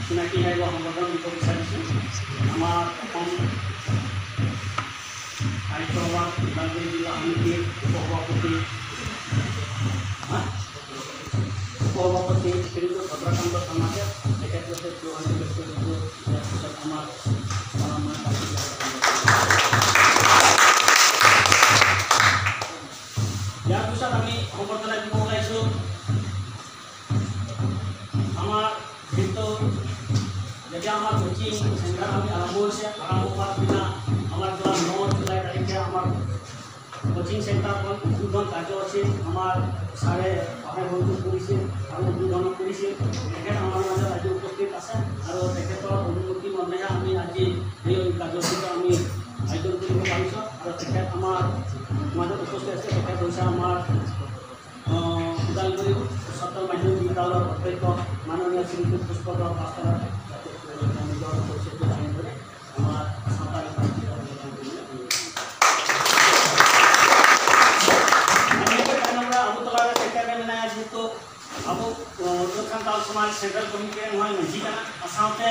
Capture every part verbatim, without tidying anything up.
চিনাকি নাই হোৱা সম্বৰ্ধনা দিব বিচাৰিছোঁ। আমাৰ অসম সাহিত্য সভাৰ ওদালগুৰি জিলা সমিতিৰ উপসভাপতি, হা? উপসভাপতি শ্ৰীযুত ভদ্ৰকান্ত শৰ্মাদেৱ, তেখেতলোকে দুহাণ্ড্ৰেড টুৱেণ্টি টু ইয়াৰ পিছত আমাৰ আমাৰ ইয়াৰ পিছত আমি সম্বৰ্ধনা দিব ওলাইছোঁ আমাৰ যিহেতু যেতিয়া আমাৰ কোচিং চেণ্টাৰ আমি আৰম্ভ হৈছে, আৰম্ভ হোৱাৰ দিনা আমাৰ যোৱা ন জুলাই তাৰিখে আমাৰ কোচিং চেণ্টাৰখন উদ্বোধন কাৰ্যসূচী আমাৰ ছাৰে পাভৈ বন্তি কৰিছিল আৰু উদ্বোধন কৰিছিল। তেখেত আমাৰ মাজত আজি উপস্থিত আছে আৰু তেখেতৰ অনুমতি মৰ্মেহে আমি আজি এই কাৰ্যসূচীটো আমি আয়োজন কৰিব পাৰিছোঁ আৰু তেখেত আমাৰ মাজত উপস্থিত আছে। তেখেত হৈছে আমাৰ, আহ, ওদালগুৰি উচ্চতৰ মাধ্যমিক বিদ্যালয়ৰ অধ্যক্ষ মাননীয় শ্ৰীযুত পুষ্পধৰ পাঠশালাৰ, নিজৰ পৰিচয়টো দাঙি ধৰে। ᱱᱚᱣᱟ ᱥᱟᱶᱛᱟ ᱨᱮ ᱯᱟᱹᱨᱥᱤ ᱨᱮ ᱚᱞ ᱞᱮᱠᱷᱟᱱ ᱫᱚ ᱱᱤᱭᱟᱹ ᱠᱚ ᱛᱟᱭᱱᱚᱢ ᱨᱮ ᱟᱵᱚ ᱛᱟᱞᱟᱨᱮ ᱥᱮᱴᱮᱨ ᱨᱮ ᱢᱮᱱᱟᱭᱟ, ᱡᱮᱦᱮᱛᱩ ᱟᱵᱚ, ᱟᱸ, ᱥᱟᱱᱛᱟᱲ ᱥᱚᱢᱟᱡᱽ ᱥᱮᱱᱴᱨᱟᱞ ᱠᱚᱢᱤᱴᱤ ᱨᱮᱱ ᱦᱚᱸᱭ ᱢᱟᱹᱡᱷᱤ ᱠᱟᱱᱟ, ᱟᱨ ᱥᱟᱶᱛᱮ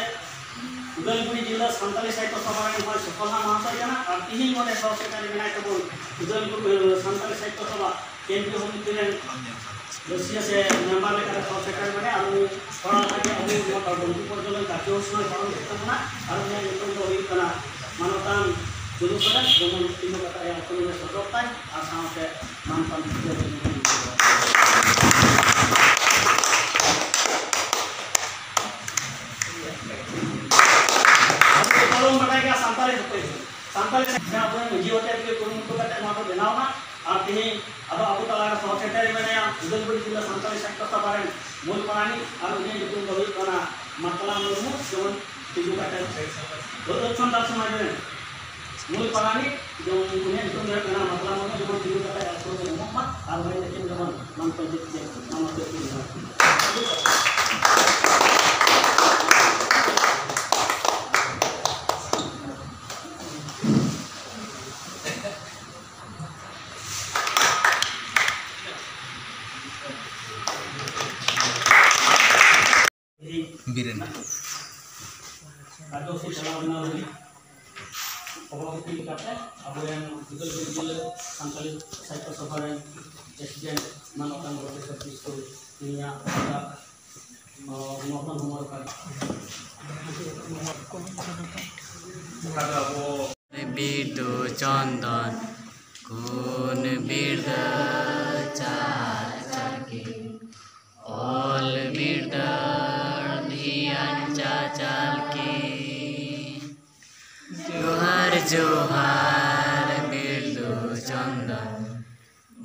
ᱩᱫᱟᱞᱜᱩᱲᱤ ᱡᱤᱞᱟᱹ ᱥᱟᱱᱛᱟᱲᱤ ᱥᱟᱦᱤᱛᱛᱚ ᱥᱚᱵᱷᱟ ᱨᱮᱱ ᱦᱚᱸᱭ ᱥᱚᱯᱷᱚᱞ ᱢᱟᱦᱟᱥᱚᱭ ᱠᱟᱱᱟ, ᱟᱨ ᱛᱤᱦᱤᱧ ᱱᱚᱰᱮ ᱥᱚᱦᱚ ᱥᱮᱴᱮᱨ ᱨᱮ ᱢᱮᱱᱟᱭ ᱛᱟᱵᱚᱱ ᱩᱫᱟᱞᱜᱩᱲᱤ, ᱟᱸ, ᱥᱟᱱᱛᱟᱲᱤ ᱥᱟᱦᱤᱛᱛᱚ ᱥᱚᱵᱷᱟ ᱠᱮᱱᱫᱨᱤᱭᱚ ᱠᱚᱢᱤᱴᱤ ᱨᱮᱱ ᱨᱟᱹᱥᱤᱭᱟ ᱥᱮ ᱢᱮᱢᱵᱟᱨ ᱞᱮᱠᱟᱛᱮ ᱥᱚᱦᱚ ᱥᱮᱴᱮᱨ ᱢᱮᱱᱟᱭᱟ, ᱟᱨ ᱩᱱᱤ ᱛᱷᱚᱲᱟ ᱞᱟᱦᱟ ᱜᱮ ᱟᱵᱚ ᱱᱚᱣᱟ ᱵᱚᱱᱫᱩ ᱯᱚᱨᱡᱚᱱᱛᱚ ᱠᱟᱨᱡᱚᱥᱩᱪᱤ ᱦᱚᱸᱭ ᱯᱟᱨᱚᱢ ᱠᱮᱫ ᱛᱟᱵᱚᱱᱟ, ᱟᱨ ᱩᱱᱤᱭᱟᱜ ᱧᱩᱛᱩᱢ ᱫᱚ ᱦᱩᱭᱩᱜ ᱠᱟᱱᱟ ᱢᱟᱱᱚᱛᱟᱱ ᱪᱩᱞᱩ ᱥᱚᱨᱮᱱ᱾ ᱡᱮᱢᱚᱱ ᱛᱤᱸᱜᱩ ᱠᱟᱛᱮ ᱟᱭᱟᱜ ᱩᱯᱨᱩᱢ ᱮ ᱥᱚᱫᱚᱨ ᱛᱟᱭ, ᱟᱨ ᱥᱟᱶᱛᱮ ᱢᱟᱱ ᱛᱟᱱ ᱥᱤᱨᱡᱟᱹᱣ ᱞᱟᱹᱜᱤᱫ ᱦᱚᱸ ᱟᱵᱚ ᱡᱚᱛᱚ ᱵᱚᱱ ᱵᱟᱰᱟᱭ ᱜᱮᱭᱟ, ᱥᱟᱱᱛᱟᱲᱤ ᱡᱚᱛᱚ ᱥᱟᱱᱛᱟᱲᱤ ᱡᱟᱦᱟᱸ ᱟᱵᱚᱨᱮᱱ ᱢᱟᱹᱡᱷᱤ ᱦᱚᱛᱮ ᱛᱮᱜᱮ ᱠᱩᱨᱩᱢᱩᱴᱩ ᱠᱟᱛᱮ ᱱᱚᱣᱟ ᱫᱚ ᱵᱮᱱᱟᱣ ᱮᱱᱟ᱾ ᱟᱨ ᱛᱮᱦᱮᱧ ᱟᱫᱚ ᱟᱵᱚ ᱛᱟᱞᱟᱨᱮ ᱥᱚᱦᱚ ᱥᱮᱴᱮᱨ ᱢᱮᱱᱟᱭᱟ ᱩᱫᱟᱞᱜᱩᱲᱤ ᱡᱤᱞᱟᱹ ᱥᱟᱱᱛᱟᱲᱤ ᱥᱟᱦᱤᱛᱛᱚ ᱥᱚᱵᱷᱟ ᱨᱮᱱ ᱢᱩᱞ ᱯᱟᱨᱟᱱᱤᱠ, ᱟᱨ ᱩᱱᱤᱭᱟᱜ ᱧᱩᱛᱩᱢ ᱫᱚ ᱦᱩᱭᱩᱜ ᱠᱟᱱᱟ ᱢᱟᱛᱞᱟ ᱢᱩᱨᱢᱩ᱾ ᱡᱮᱢᱚᱱ ᱛᱤᱸᱜᱩ ᱠᱟᱛᱮ ᱟᱹᱛ ᱥᱟᱱᱛᱟᱲ ᱥᱚᱢᱟᱡᱽ ᱨᱮᱱ ᱢᱩᱞ ᱯᱟᱨᱟᱱᱤᱠ, ᱡᱮᱢᱚᱱ ᱩᱱᱤᱭᱟᱜ ᱧᱩᱛᱩᱢ ᱫᱚ ᱦᱩᱭᱩᱜ ᱠᱟᱱᱟ ᱢᱟᱛᱞᱟ ᱢᱩᱨᱢᱩ᱾ ᱡᱮᱢᱚᱱ ᱛᱤᱸᱜᱩ ᱠᱟᱛᱮ ᱟᱠᱚ ᱠᱚ ᱮᱢᱚᱜ ᱢᱟ ᱟᱨ ᱩᱱᱤ ᱛᱟᱹᱠᱤᱱ ᱡᱮᱢᱚᱱ ᱢᱟᱱ ᱯᱟᱹᱧᱪᱤ ᱛᱮ ᱢᱟᱱᱚᱛ ᱛᱮ ᱠᱤᱱ ᱧᱟᱢ᱾ ᱵᱤᱨᱮᱱ ᱠᱟᱨᱡᱚᱥᱩᱪᱤ ᱪᱟᱞᱟᱣ ᱨᱮᱱᱟᱜ ᱞᱟᱹᱜᱤᱫ ᱥᱚᱵᱷᱟᱯᱚᱛᱤ ᱞᱮᱠᱟᱛᱮ ᱟᱵᱚᱨᱮᱱ ᱜᱩᱫᱟᱹᱞ ᱜᱤᱨᱡᱟᱹ ᱥᱟᱱᱛᱟᱲᱤ ᱥᱟᱦᱤᱛᱛᱚ ᱥᱚᱵᱷᱟ ᱨᱮᱱ ᱯᱨᱮᱥᱤᱰᱮᱱᱴ ᱢᱟᱱᱚᱛᱟᱱ ᱯᱨᱚᱯᱷᱮᱥᱚᱨ ᱠᱤᱥᱠᱩ ᱱᱤᱭᱟᱹ ᱢᱚᱦᱚᱛᱟᱱ ᱦᱚᱢᱚᱨ ᱠᱟᱱᱟ᱾ ᱵᱤᱫᱩ ᱪᱚᱱᱫᱚᱱ ᱠᱩᱱ ᱵᱤᱨᱫᱟᱹ ᱪᱟᱞ ᱪᱟᱞᱠᱤ, ᱚᱞ ᱵᱤᱨᱫᱟᱹᱲ ᱫᱷᱤᱭᱟᱱ ᱪᱟᱪᱟᱞᱠᱤ᱾ ᱡᱚᱦᱟᱨ ᱡᱚᱦᱟᱨ ᱵᱤᱨᱫᱩ ᱪᱚᱱᱫᱚᱱ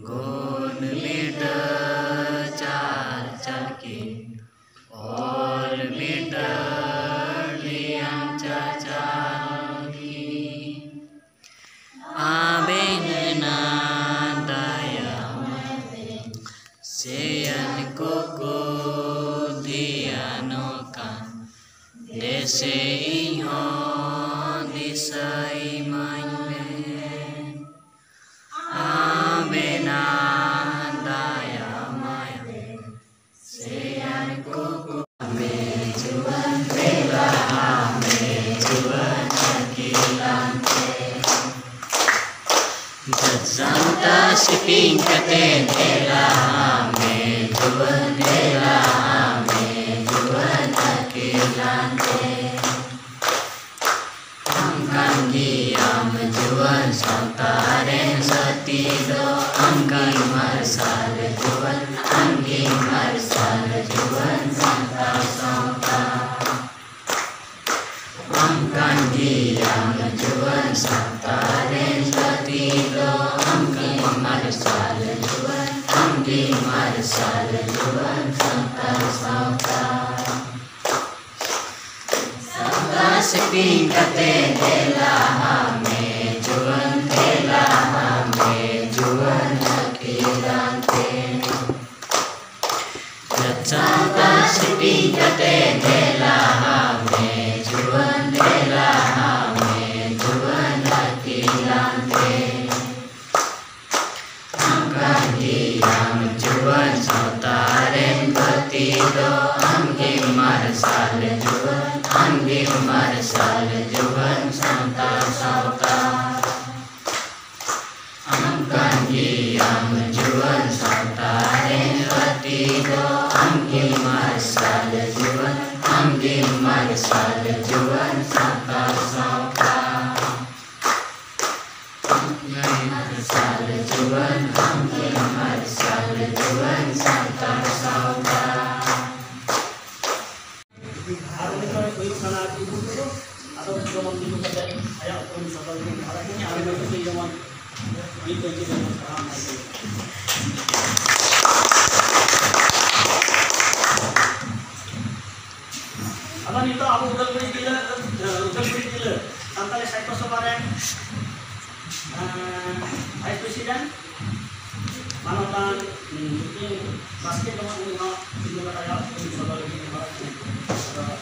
ᱜᱩᱱ ᱵᱤᱨᱫᱟᱹ ᱪᱟᱞ ᱪᱟᱞᱠᱤ, ᱚᱞ ᱵᱤᱨᱫᱟᱹᱲ ᱫᱷᱤᱭᱟᱱ ᱪᱟᱪᱟᱞᱠᱤ᱾ ᱟᱵᱮᱱ ᱱᱟ ᱫᱟᱭᱟ ᱢᱟᱭᱟ ᱥᱮᱭᱟᱱ ᱠᱚᱠᱚ ᱫᱷᱮᱭᱟᱱᱚᱜ ᱠᱟᱱ, ᱫᱮᱥᱮ ᱤᱧ ᱦᱚᱸ ᱫᱤᱥᱟᱹᱭ ᱢᱟᱧ ᱢᱮ᱾ ᱟᱵᱮᱱᱟᱜ ᱫᱟᱭᱟ ᱢᱟᱭᱟ ᱥᱮᱭᱟᱱ ᱠᱚᱠᱚ ᱢᱮ ᱡᱩᱣᱟᱹᱱ ᱫᱮᱞᱟ ᱢᱮ ᱡᱩᱣᱟᱹᱱ ᱟᱹᱠᱤᱞᱟᱱ ᱛᱮ᱾ ᱡᱟᱛ ᱥᱟᱶᱛᱟ ᱥᱮᱯᱮᱧ ᱠᱟᱛᱮ ᱫᱮᱞᱟ ᱢᱮ ᱡᱩᱣᱟᱹᱱ ᱫᱮᱞᱟ ᱢᱮ ᱡᱩᱣᱟᱹᱱ ᱟᱹᱠᱤᱞᱟᱱ ᱛᱮ᱾ ᱟᱢ ᱠᱟᱱ ᱜᱮᱭᱟᱢ ᱡᱩᱣᱟᱹᱱ ᱥᱟᱶᱛᱟ ᱨᱮᱱ ᱥᱟᱹᱛᱤ ᱫᱚ, ᱟᱢ ᱜᱮ ᱢᱟᱨᱥᱟᱞ ᱡᱩᱣᱟᱹᱱ, ᱟᱢ ᱜᱮ ᱢᱟᱨᱥᱟᱞ ᱡᱩᱣᱟᱹᱱ ᱥᱟᱱᱛᱟᱲ ᱥᱟᱶᱛᱟ᱾ ᱟᱢ ᱠᱟᱱ ᱜᱮᱭᱟᱢ ᱡᱩᱣᱟᱹᱱ ᱥᱟᱶᱛᱟ ᱨᱮᱱ ᱥᱟᱹᱛᱤ ᱫᱚ, ᱟᱢ ᱜᱮ ᱢᱟᱨᱥᱟᱞ ᱡᱩᱣᱟᱹᱱ, ᱟᱢ ᱜᱮ ᱢᱟᱨᱥᱟᱞ ᱡᱩᱣᱟᱹᱱ ᱥᱟᱱᱛᱟᱲ ᱥᱟᱶᱛᱟ᱾ ᱥᱟᱶᱛᱟ ᱥᱮᱯᱮᱧ ᱠᱟᱛᱮ ᱫᱮᱞᱟ ᱢᱮ ᱡᱩᱣᱟᱹᱱ, ᱫᱮᱞᱟ ᱢᱮ ᱡᱩᱣᱟᱹᱱ ᱟᱹᱠᱤᱞᱟᱱ ᱛᱮ᱾ ᱡᱟᱛ ᱥᱟᱶᱛᱟ ᱥᱮᱯᱮᱧ ᱠᱟᱛᱮ ᱫᱮᱞᱟ ᱢᱮ ᱡᱩᱣᱟᱹᱱ, ᱫᱮᱞᱟ ᱢᱮ ᱡᱩᱣᱟᱹᱱ ᱟᱹᱠᱤᱞᱟᱱ ᱛᱮ᱾ ᱟᱢ ᱠᱟᱱ ᱜᱮᱭᱟᱢ ᱡᱩᱣᱟᱹᱱ ᱥᱟᱶᱛᱟ ᱨᱮᱱ ᱵᱟᱹᱛᱤ ᱛᱤ ᱫᱚ ᱟᱢᱜᱮ ᱢᱟᱨᱥᱟᱞ ᱡᱩᱣᱟᱹᱱ, ᱟᱢᱜᱮ ᱢᱟᱨᱥᱟᱞ ᱡᱩᱣᱟᱹᱱ ᱥᱟᱱᱛᱟᱲ ᱥᱟᱶᱛᱟ᱾ ᱟᱢ ᱠᱟᱱ ᱜᱮᱭᱟᱢ ᱡᱩᱣᱟᱹᱱ ᱥᱟᱶᱛᱟ ᱨᱮᱱ ᱵᱟᱹᱛᱤ ᱫᱚ, ᱟᱢᱜᱮ ᱢᱟᱨᱥᱟᱞ ᱡᱩᱣᱟᱹᱱ, ᱟᱢᱜᱮ ᱢᱟᱨᱥᱟᱞ ᱡᱩᱣᱟᱹᱱ ᱥᱟᱱᱛᱟᱲ ᱥᱟᱶᱛᱟ᱾ ᱟᱢᱜᱮ ᱢᱟᱨᱥᱟᱞ ᱡᱩᱣᱟᱹᱱ, ᱟᱢᱜᱮ ᱢᱟᱨᱥᱟᱞ ᱡᱩᱣᱟᱹᱱ ᱥᱟᱱᱛᱟᱲ ᱥᱟᱶᱛᱟ᱾ ᱟᱨ ᱩᱱᱤ ᱫᱚᱭ ᱦᱩᱭᱩᱜ ᱠᱟᱱᱟ ᱟᱹᱛᱩ ᱵᱩᱨᱩ ᱫᱚ, ᱟᱫᱚ ᱡᱮᱢᱚᱱ ᱫᱩᱲᱩᱵ ᱠᱟᱛᱮ ᱟᱭᱟᱜ ᱩᱯᱨᱩᱢ ᱥᱚᱫᱚᱨ ᱞᱟᱹᱜᱤᱫ ᱟᱨ ᱤᱧ ᱟᱨ ᱩᱱᱤ ᱫᱚ ᱡᱮᱢᱚᱱ ᱢᱤᱫ ᱯᱟᱹᱧᱪᱤ ᱫᱚ ᱥᱟᱱᱟᱢ ᱦᱚᱲ ᱜᱮ᱾ ᱟᱫᱚ ᱱᱤᱛᱚᱜ ᱟᱵᱚ ᱩᱫᱟᱞᱜᱩᱲᱤ ᱡᱮᱞᱟ, ᱩᱫᱟᱞᱜᱩᱲᱤ ᱡᱮᱞᱟ ᱥᱟᱱᱛᱟᱲᱤ ᱥᱟᱦᱤᱛᱛᱚ ᱥᱚᱵᱷᱟ ᱨᱮᱱ, ᱮᱸ, ᱵᱷᱟᱭᱤᱥ ᱯᱨᱮᱥᱤᱰᱮᱱᱴ ᱢᱟᱱᱚᱛᱟᱱ, ᱩᱸ, ᱵᱟᱥᱠᱮ ᱫᱚ ᱩᱱᱤ ᱦᱚᱸ ᱛᱤᱸᱜᱩ ᱠᱟᱛᱮ ᱟᱭᱟᱜ ᱩᱯᱨᱩᱢ ᱥᱚᱫᱚᱨ ᱞᱟᱹᱜᱤᱫ ᱱᱮᱦᱚᱨ ᱠᱟᱱᱟ᱾ ᱟᱫᱚ